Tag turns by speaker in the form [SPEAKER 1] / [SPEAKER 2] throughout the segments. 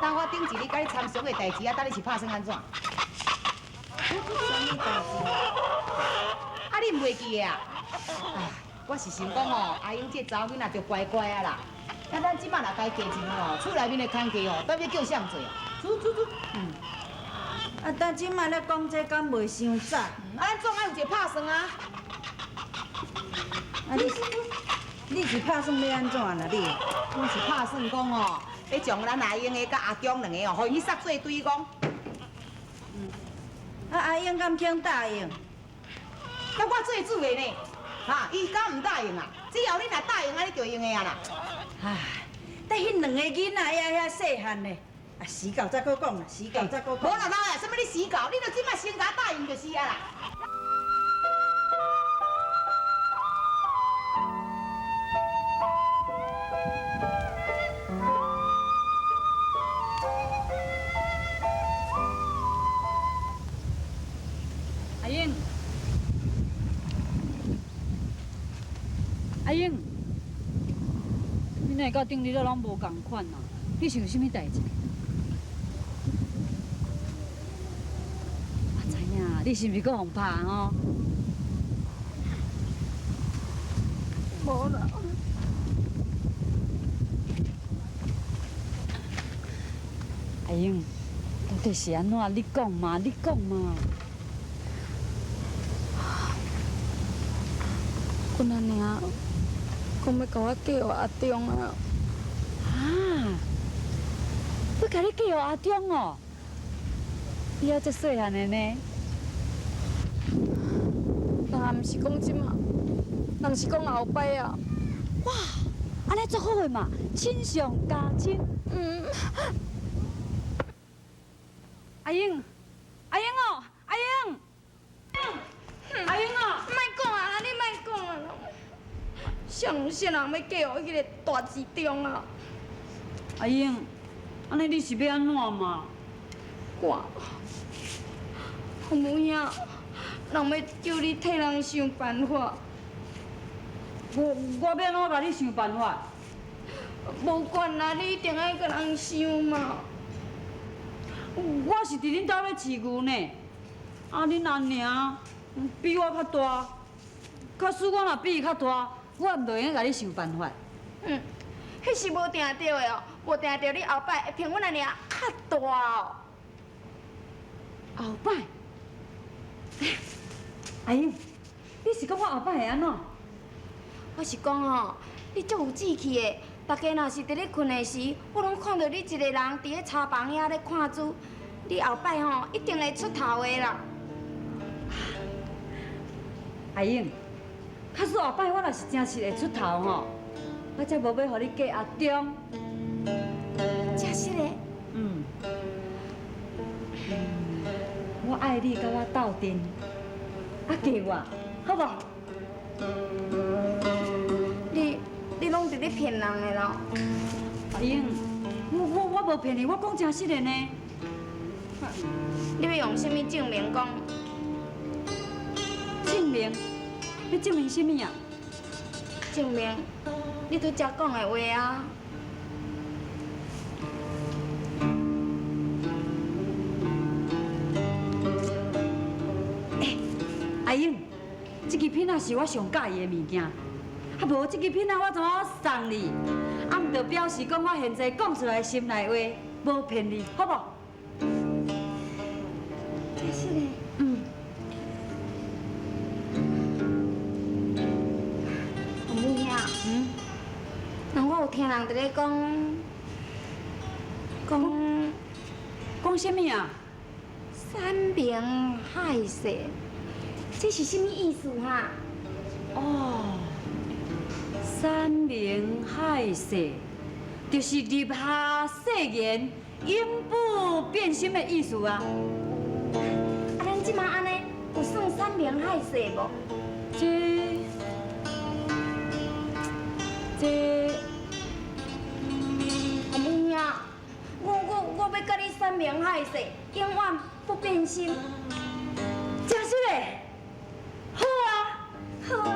[SPEAKER 1] 当我顶一日佮你参详的代志啊，到底是拍算按怎？
[SPEAKER 2] 啥物代志？
[SPEAKER 1] 啊，你毋袂记得啊？啊，我是想讲吼，阿英这查某囡仔著乖乖啊啦。啊，咱這擺若共伊嫁一门哦，厝內面的工課哦，到底欲叫誰做啊？煮煮煮，嗯。
[SPEAKER 2] 啊，但這擺咧講這敢袂傷早？
[SPEAKER 1] 啊，咱總愛有一个拍算啊。
[SPEAKER 2] 啊，你是拍算欲按怎啦？你？
[SPEAKER 1] 我是拍算講哦，欲將咱阿英的佮阿強兩个哦，予𪜶去捒做對公。
[SPEAKER 2] 啊，阿英敢肯答應？
[SPEAKER 1] 那我做主的呢，哈，伊敢毋答應啊？只要你若答應，按呢就會用的啊啦。
[SPEAKER 2] 唉，但彼兩个囡仔猶遐細漢呢，啊，時到才閣講啦，時到才閣講。
[SPEAKER 1] 無啦啦啊，啥物你時到，你著這擺先共答應就是啊啦。
[SPEAKER 3] 阿英，阿英，你哪會佮頂日都攏無仝款啊？你是有啥物代誌？我知影，你是毋是閣予人拍吼？
[SPEAKER 4] 無啦。
[SPEAKER 3] 阿英，到底是按怎？你講嘛，你講嘛。
[SPEAKER 4] 阮阿娘講欲共我嫁予阿中啊！
[SPEAKER 3] 啊！欲共你嫁予阿中哦？你猶遮細漢的呢？
[SPEAKER 4] 人也毋是講這馬，人是講後擺啊！
[SPEAKER 3] 哇，按呢足好的嘛，親上加親。
[SPEAKER 4] 嗯。
[SPEAKER 3] 阿英，阿英哦，阿英，阿英哦，
[SPEAKER 4] 莫講啊，你莫講啊！誰毋信人欲嫁予彼个大舌中啊？
[SPEAKER 3] 阿英，按呢你是欲按怎嘛？
[SPEAKER 4] 我，洪母兄，人欲叫你替人想辦法。
[SPEAKER 3] 我欲按怎共你想辦法？
[SPEAKER 4] 無管啦，你一定愛共人想嘛。
[SPEAKER 3] 我是佇恁兜咧飼牛呢，啊，恁阿娘比我較大，假使我若比伊較大，我毋就會用共你想辦法。
[SPEAKER 4] 嗯，彼是無定著的哦，無定著你後擺會比阮阿娘較大哦。
[SPEAKER 3] 後擺？阿英，你是講我後擺會按怎？
[SPEAKER 4] 我是講吼，你足有志氣的。大家若是佇咧睏的時，我攏看著你一个人佇咧柴房遐咧看書。你後擺吼一定會出頭的啦。
[SPEAKER 3] 阿英，假使後擺我若是真實會出頭吼，我才無欲予你嫁阿中。
[SPEAKER 4] 真實的？
[SPEAKER 3] 嗯。我愛你佮我鬥陣，啊嫁我，好無？
[SPEAKER 4] 你攏佇咧騙人的咯？
[SPEAKER 3] 阿英，我無騙你，我講真實的呢。
[SPEAKER 4] 你欲用啥物證明講？
[SPEAKER 3] 證明？欲證明啥物啊？
[SPEAKER 4] 證明你拄才講的話啊！
[SPEAKER 3] 欸，阿英，這支品仔是我上喜歡的物件，啊無這支品仔我怎麼送你？啊，毋就表示講我現在講出來心內話，無騙你，好無？
[SPEAKER 4] 真實的。
[SPEAKER 3] 嗯。
[SPEAKER 4] 洪母兄。
[SPEAKER 3] 嗯。
[SPEAKER 4] 人我有聽人佇咧講，講
[SPEAKER 3] 講啥物啊？
[SPEAKER 4] 山盟海誓，這是啥物意思哈？
[SPEAKER 3] 哦，山盟海誓，就是立下誓言，永不變心的意思啊。
[SPEAKER 4] 啊，咱這馬按呢，有算山盟海誓無？
[SPEAKER 3] 這，
[SPEAKER 4] 洪母兄，我欲佮你山盟海誓，永遠不變心。
[SPEAKER 3] 真實的，好啊，
[SPEAKER 4] 好啊。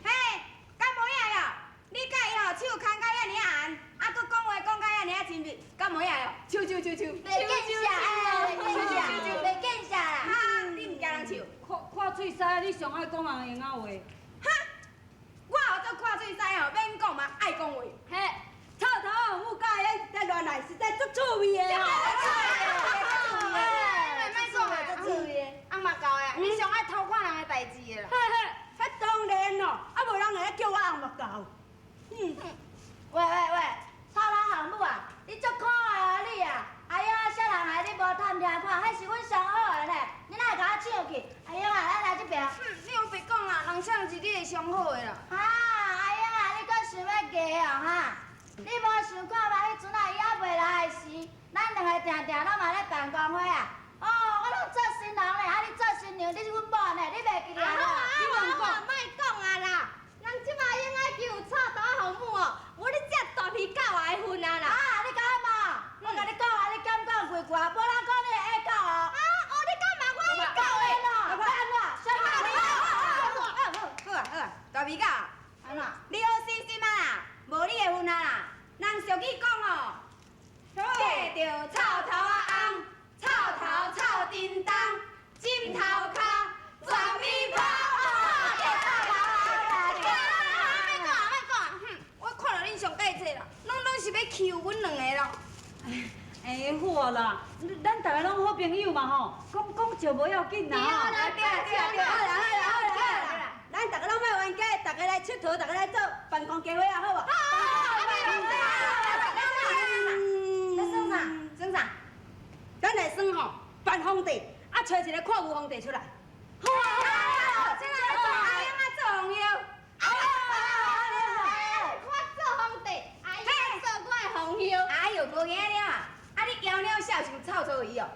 [SPEAKER 4] 嘿，敢無影哟？你佮伊吼手牽甲遐爾仔紅，啊，閣講話講甲遐爾仔親密，敢無影哟？手手手手，
[SPEAKER 5] 袂見笑，哎，袂見笑，袂見笑啦。
[SPEAKER 4] 哈，你毋驚人笑？
[SPEAKER 3] 看看喙屎，你上愛講人閒仔話。
[SPEAKER 4] 哈，我吼做看喙屎吼，免講嘛，愛講話。
[SPEAKER 2] 嘿，臭頭仔母佮伊在亂來，實在足趣味的哦。
[SPEAKER 4] 哎，莫講啊，
[SPEAKER 5] 足趣味的。
[SPEAKER 4] 翁目猴的，你上愛偷看人的代志的啦。
[SPEAKER 2] 嘿嘿，彼當然咯，啊無人會叫我翁目猴。嗯，
[SPEAKER 5] 喂喂喂，臭頭航母啊，你足可愛啊你啊！哎呀，啥人害你無探聽看，彼是阮上好的呢，你哪會共我搶去？阿英啊，咱來這邊。
[SPEAKER 4] 哼，你有白講啦，人啥是你的上好的啦。
[SPEAKER 5] 啊，阿英啊，你閣想欲嫁哦哈？你無想看覓？彼陣啊，伊猶未來的時，咱兩个定定攏嘛咧辦公會啊。哦，我攏做新郎咧，啊你做新娘，你是阮某呢，你袂記得啊？
[SPEAKER 4] 好啊，莫講啊啦，人這馬應該有臭頭仔航母哦，無你這大皮狗的份啊啦。
[SPEAKER 5] 啊，你敢嘛？我共你講啊，你敢講幾句啊？無人講你會下狗哦。
[SPEAKER 4] 啊，哦，你敢嘛？我會狗的
[SPEAKER 5] 啦。要按怎？啥物？
[SPEAKER 4] 好啊好啊，大皮狗，
[SPEAKER 5] 按怎？
[SPEAKER 4] 你好死心啊啦，無你的份啊啦。人俗語講哦，嫁著臭頭仔翁，臭頭臭叮當，枕頭跤全米拋。嫁臭頭仔翁。莫講啊莫講啊，哼，我看著恁上喜這啦，攏是欲欺負阮兩个咯。
[SPEAKER 3] 哎，好啊啦，咱大家攏好朋友嘛吼，講講笑無要緊啦吼。
[SPEAKER 2] 對啊對啊對啊，好啦好啦好啦好啦，咱大家攏莫冤家，大家來𨑨迌，大家來做辦公家伙啊，好無？
[SPEAKER 4] 好，
[SPEAKER 5] 欲耍啥？
[SPEAKER 4] 耍啥？
[SPEAKER 2] 咱來耍吼，扮皇帝，啊，揣一个看牛皇帝出來。
[SPEAKER 4] 好啊，這來做阿英啊做皇后。
[SPEAKER 5] 我做皇帝，阿英做我的皇后。
[SPEAKER 4] 哎呦，無驚了啊！啊，你枵了笑想臭臭伊哦，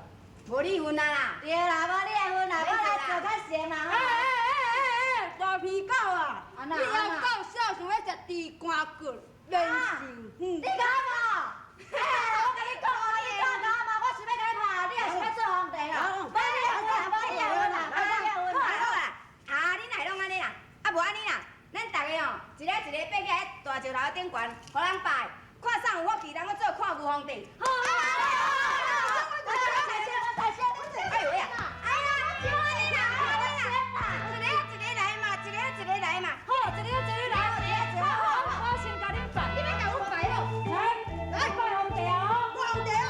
[SPEAKER 4] 無你份啊啦。
[SPEAKER 5] 對啦，無你的份啦，我來做較先啦。
[SPEAKER 2] 哎哎哎哎，大皮狗啊！
[SPEAKER 5] 按怎
[SPEAKER 2] 你猶夠痟想欲食豬肝骨，免想。
[SPEAKER 5] 你敢無？哎，我共你講哦，你敢敢無？我想欲共你拍，你也想欲做皇帝哦？無你的份啦，無你的份啦，無你的份
[SPEAKER 4] 好啦好啦，啊，恁來攏按呢啦，啊無按呢啦，咱逐个哦，一个一个爬起來大石頭頂懸，予人拜，看啥有福氣，人閣做看牛皇帝。
[SPEAKER 5] 好。我在先，我在先。
[SPEAKER 4] 哎呦呀！哎呀，我你啦，我啦，一个一个來嘛，一个一個來嘛。
[SPEAKER 3] 好，一个一個來，好好，我先共恁拜。
[SPEAKER 4] 你欲共阮拜好？
[SPEAKER 3] 來，來拜皇帝啊！
[SPEAKER 2] 皇帝哦！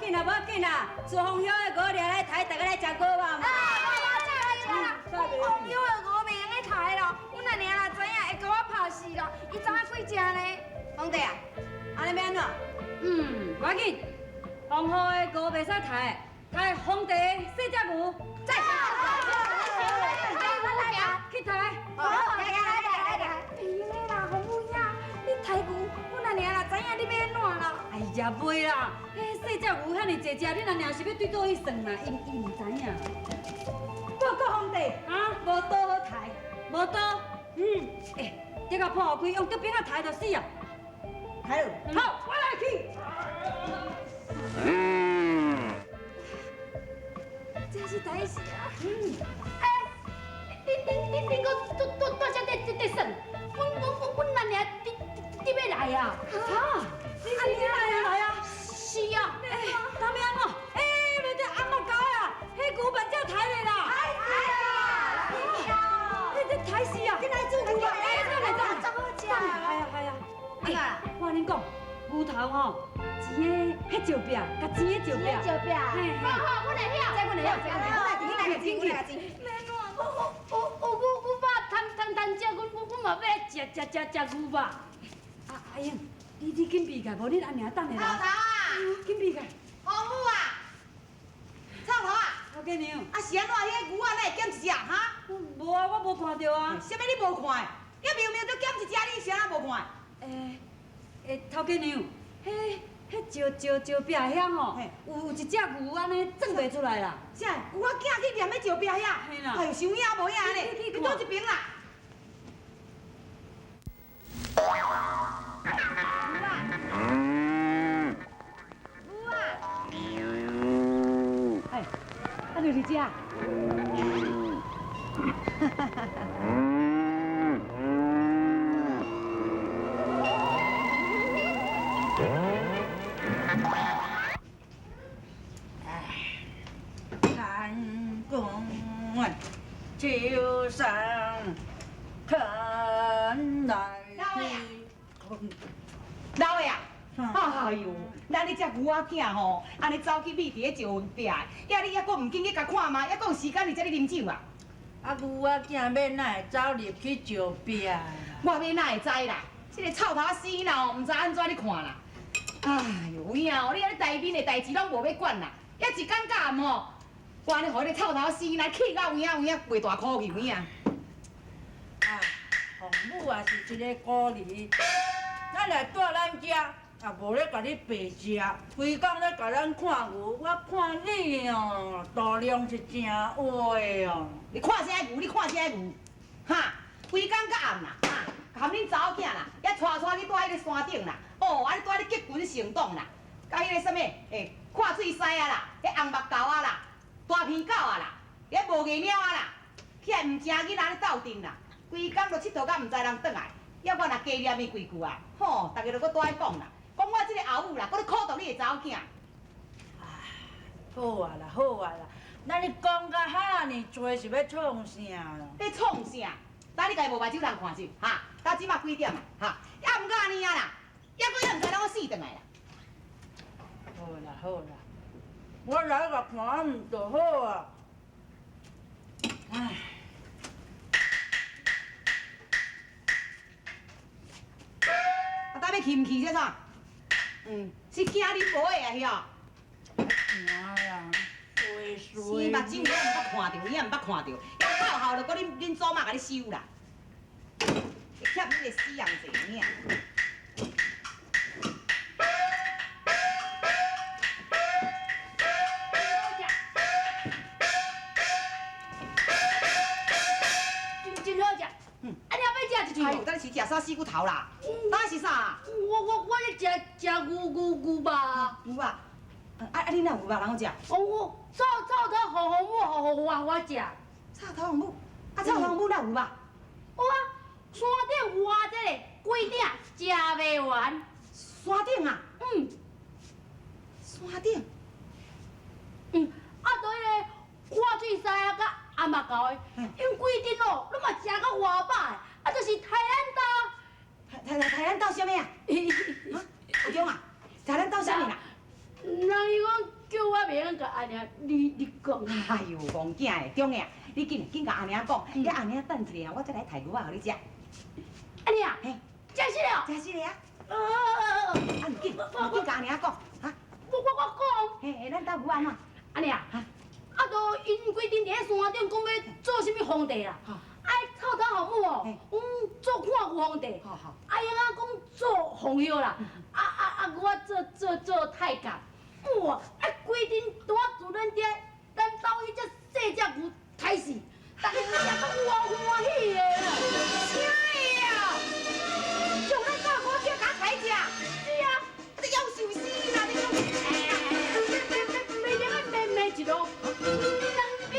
[SPEAKER 2] 紧啊，无要紧啊，做风休的牛掠来刣，大家來食牛肉嘛。
[SPEAKER 4] 啊，無風休的牛袂用得刣咯，阮阿娘若知影會共我拍死咯。伊昨昏幾食呢？皇帝啊，按呢欲按怎？
[SPEAKER 3] 嗯，無要緊，風雨的牛袂使刣，刣皇帝的細隻牛。
[SPEAKER 4] 再
[SPEAKER 3] 去刣。
[SPEAKER 4] 好，來來來來來。袂用的啦，洪母兄，你刣牛，阮阿娘若知影你欲按怎啦？
[SPEAKER 3] 哎呀，袂啦，彼細隻牛遐爾濟隻，你阿娘是欲對佗去算啦？伊伊毋知影。
[SPEAKER 2] 報告皇帝，
[SPEAKER 3] 啊，
[SPEAKER 2] 無刀好刣，
[SPEAKER 3] 無刀。嗯，欸，這個破開，用竹鞭仔刣就死啊。
[SPEAKER 2] 刣落。
[SPEAKER 3] 好，我來去。刣死啊！
[SPEAKER 4] 嗯，哎，恁閣拄才咧耍？阮阿娘你欲來啊？
[SPEAKER 3] 哈？你阿娘來啊？
[SPEAKER 4] 是啊。
[SPEAKER 3] 欸，啥物按怎？欸，袂對，紅目猴啊，彼牛目才刣的啦。
[SPEAKER 5] 刣死啊！
[SPEAKER 3] 彼這刣死啊！
[SPEAKER 5] 緊來煮牛啊！
[SPEAKER 3] 欸，等下等下，
[SPEAKER 5] 足好食。
[SPEAKER 3] 係啊係啊。欸，我共恁講，牛頭吼，煎的彼石壁，共煎的石壁。
[SPEAKER 5] 煎石壁。
[SPEAKER 4] 好好，阮會曉。
[SPEAKER 2] 這阮會曉，這阮會曉。你來煎，你來煎。
[SPEAKER 4] 免我，我我牛肉趁趁食，阮嘛欲來食食食食牛肉。
[SPEAKER 3] 啊，阿英，你緊避開，無恁阿娘等下
[SPEAKER 1] 臭頭啊！
[SPEAKER 3] 緊避開。
[SPEAKER 1] 紅母啊！臭頭啊！
[SPEAKER 3] 頭家娘。
[SPEAKER 1] 啊是按怎？彼個牛仔哪會減一隻？哈？
[SPEAKER 3] 無啊，我無看著啊。
[SPEAKER 1] 啥物你無看的？你明明都減一隻，你是按怎無看？
[SPEAKER 3] 欸欸，頭家娘，彼石壁遐吼，有一隻牛按呢鑽袂出來啦。
[SPEAKER 1] 啥？牛仔囝去踮咧石壁遐？
[SPEAKER 3] 嘿啦。
[SPEAKER 1] 哎呦，傷影無影呢？你佗一爿啦？牛仔，哎，啊就佇遮。哈哈哈哈。
[SPEAKER 6] 看公秋山看来。
[SPEAKER 1] 老的啊，哎喲，咱彼隻牛仔囝吼，按呢走去覕佇咧石壁，呀你猶閣毋緊去共看覓，猶閣有時間佇遮咧啉酒啊？
[SPEAKER 6] 啊，牛仔囝欲哪會走入去石壁？
[SPEAKER 1] 我欲哪會知啦？這个臭頭仔死囡吼，毋知按怎咧看啦。哎喲，有影哦，你按呢台面的代誌攏無欲管啦，遐一工到暗吼，我按呢予彼个臭頭仔死囡仔氣到有影有影袂大箍去有影。
[SPEAKER 6] 啊，鳳母也是一个孤兒，咱來蹛咱遮，也無咧共你白食，規工咧共咱看牛，我看你哦，度量是誠歪哦。
[SPEAKER 1] 你看啥牛？你看啥牛？哈，規工到暗啦，哈，含恁查某囝啦，犹带带去蹛彼个山頂啦，哦，按呢蹛咧結群成黨啦，佮彼個啥物，欸，看水獅仔啦，彼紅目猴仔啦，大鼻狗仔啦，彼無牙貓仔啦，起來毋成囡仔咧鬥陣啦，規工就𨑨迌到毋知人轉來，猶我若加念伊幾句啊，吼，逐家就閣蹛咧講啦，講我這個後母啦，閣咧苦毒你的查某囝。
[SPEAKER 6] 好啊啦，好啊啦，咱你講甲遐爾濟是欲創啥啦？
[SPEAKER 1] 欲創啥？等你家己無目睭通看者，哈？到這馬幾點啊？哈？猶毋過按呢啊啦，猶閣猶毋知人我死轉來啦。
[SPEAKER 6] 好啦好啦，我來共看毋就好啊。唉。
[SPEAKER 1] 啊，搭欲去毋去這啥？嗯，是驚恁無的啊，曉？
[SPEAKER 6] 驚啦，衰
[SPEAKER 1] 生目睭我毋捌看著，伊也毋捌看著，猶哭號就閣恁祖媽共你收啦，會欠你個死人濟有影。
[SPEAKER 4] 真好食。嗯。啊，你欲食一喙？
[SPEAKER 1] 哎呦，等是食啥死骨頭啦？當是啥？
[SPEAKER 4] 我咧食食牛肉。
[SPEAKER 1] 牛肉。啊啊！你哪有牛肉通好食？
[SPEAKER 4] 哦，我臭臭頭予予母予我食。
[SPEAKER 1] 臭頭予母？啊，臭頭予母哪有牛肉？
[SPEAKER 4] 有啊，山頂活這个，規鼎食袂完。
[SPEAKER 1] 山頂啊？
[SPEAKER 4] 嗯。
[SPEAKER 1] 山頂。
[SPEAKER 4] 嗯，啊，就彼个看水獅仔佮紅目猴的，𪜶規陣哦，攏嘛食甲活飽的，啊，就是刣咱兜。
[SPEAKER 1] 刣咱兜啥物啊？哈？阿中啊，刣咱兜啥物啦？
[SPEAKER 4] 人伊講叫我袂用共阿娘你講。
[SPEAKER 1] 哎喲，戇囝的，中的啊，你緊緊共阿娘講，你阿娘等一下，我再來刣牛仔予你食。
[SPEAKER 4] 按呢啊？
[SPEAKER 1] 嘿，
[SPEAKER 4] 真實的哦。
[SPEAKER 1] 真實的啊。啊，毋緊，毋緊，共阿娘講，哈。
[SPEAKER 4] 我講。
[SPEAKER 1] 嘿嘿，咱兜牛按怎？
[SPEAKER 4] 按呢啊？啊，都𪜶規陣佇咧山頂講欲做啥物皇帝啦？啊，臭頭予母哦，阮做看牛皇帝。阿英仔講做皇后啦，啊啊啊！我做太監。哇！啊，規陣拄仔自咱遮，咱兜彼隻細隻牛刣死，逐家食甲偌歡喜的啦。
[SPEAKER 1] 啥的啊？像咱兜牛仔共刣食？
[SPEAKER 4] 是啊，
[SPEAKER 1] 這夭壽死啦！你講
[SPEAKER 4] 袂袂袂一路，人比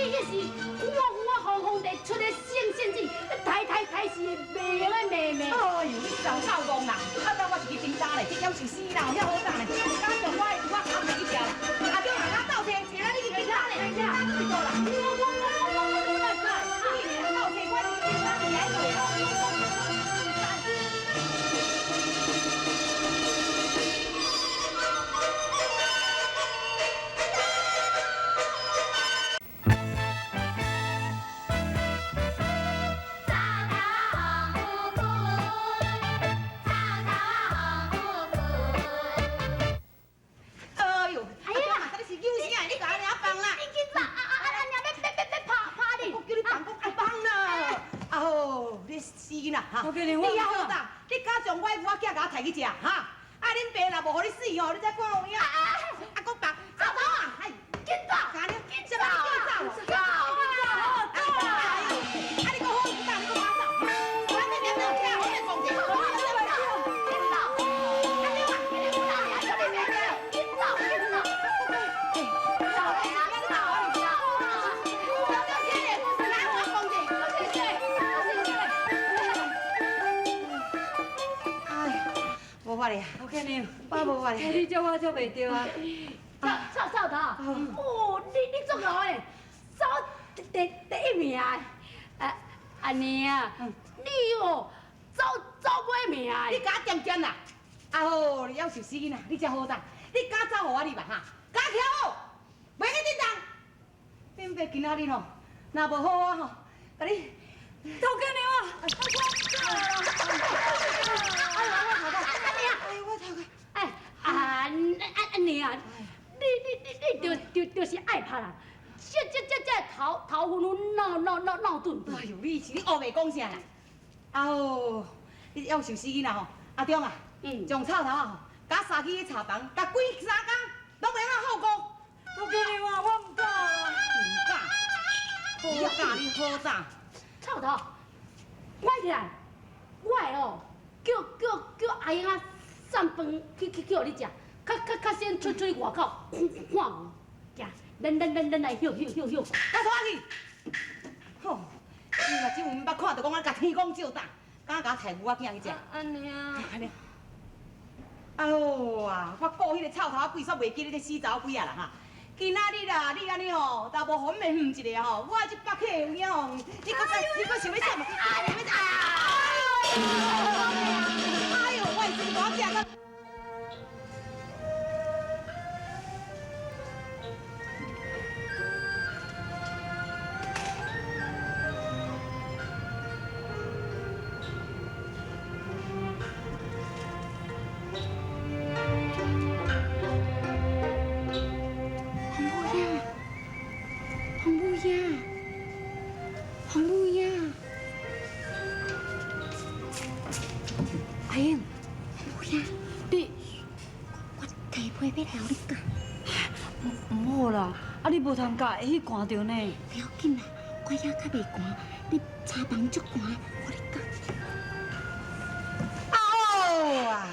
[SPEAKER 1] 囡仔哈！
[SPEAKER 3] 我叫你我
[SPEAKER 1] 你也好胆，你敢将我的牛仔囝共我刣去食哈？啊，恁爸若无予你死吼，你才看有影！啊，啊，阁别臭头啊！哎，
[SPEAKER 5] 紧走，
[SPEAKER 1] 紧走，紧走，紧走！啊，你阁好唔走，你阁敢走？咱这念念听，我来讲者，我来讲。
[SPEAKER 5] 紧走，紧走，紧走，走啦，走走。
[SPEAKER 1] 哎，无法咧，
[SPEAKER 3] 我见你，
[SPEAKER 1] 我无法咧。
[SPEAKER 3] 你这我做袂著啊！
[SPEAKER 2] 臭臭臭头，哦，你足牛的，走第一名的，啊阿娘啊，你哦走走尾名的。
[SPEAKER 1] 你敢点点啦？啊好，你夭寿死囡仔，你才好胆，你敢走予我你吧哈？敢跳舞，袂去振动。恁爸今仔日吼，若无好我吼，共你
[SPEAKER 3] 头家娘啊！
[SPEAKER 1] 哎，我头壳。
[SPEAKER 2] 哎，啊阿娘啊，你就是爱拍人，这头头昏昏闹闹闹闹顿。
[SPEAKER 1] 哎呦，你是你乌白讲啥啦？啊哦，你夭寿死囡仔吼，阿中啊，将臭头啊吼，共杀去茶房，共关三工，拢袂晓好顾。
[SPEAKER 3] 头家娘啊，我毋敢啦。
[SPEAKER 1] 毋敢，你敢你好胆。
[SPEAKER 2] 臭头，我起来，我会哦，叫阿英仔送饭去予你食，较先出去外口看看牛，行，咱来歇歇歇歇。
[SPEAKER 1] 我拖去。吼，你若这有毋捌看著讲我共天公照胆，敢共刣牛仔囝去食？
[SPEAKER 2] 按呢啊。
[SPEAKER 1] 按呢。哎哟啊！我顾彼个臭头仔鬼，煞袂记你这死查某鬼仔啦哈！今仔日啦，你按呢吼，若无予阮面远一下吼，我这北客有影吼，你阁再，你阁想欲创？啊，想欲啊！哎呦，我的心肝仔个！
[SPEAKER 4] 红母兄，红母兄，红母兄，阿英，红母兄，
[SPEAKER 2] 你
[SPEAKER 4] 我提被欲来予你教。
[SPEAKER 3] 毋好啦，啊你无通教会去寒著呢。
[SPEAKER 4] 不要紧啦，我犹较袂寒，你茶房足寒，我咧教。
[SPEAKER 1] 啊哦啊！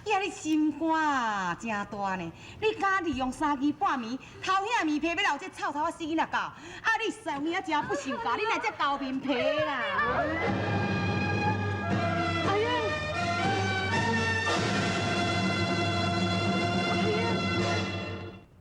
[SPEAKER 1] 呀，你心肝啊，真大呢！你敢利用三更半暝偷遐面皮，欲留这臭头仔死囡仔教？啊，你实有影真不受教，你哪遮厚面皮啦！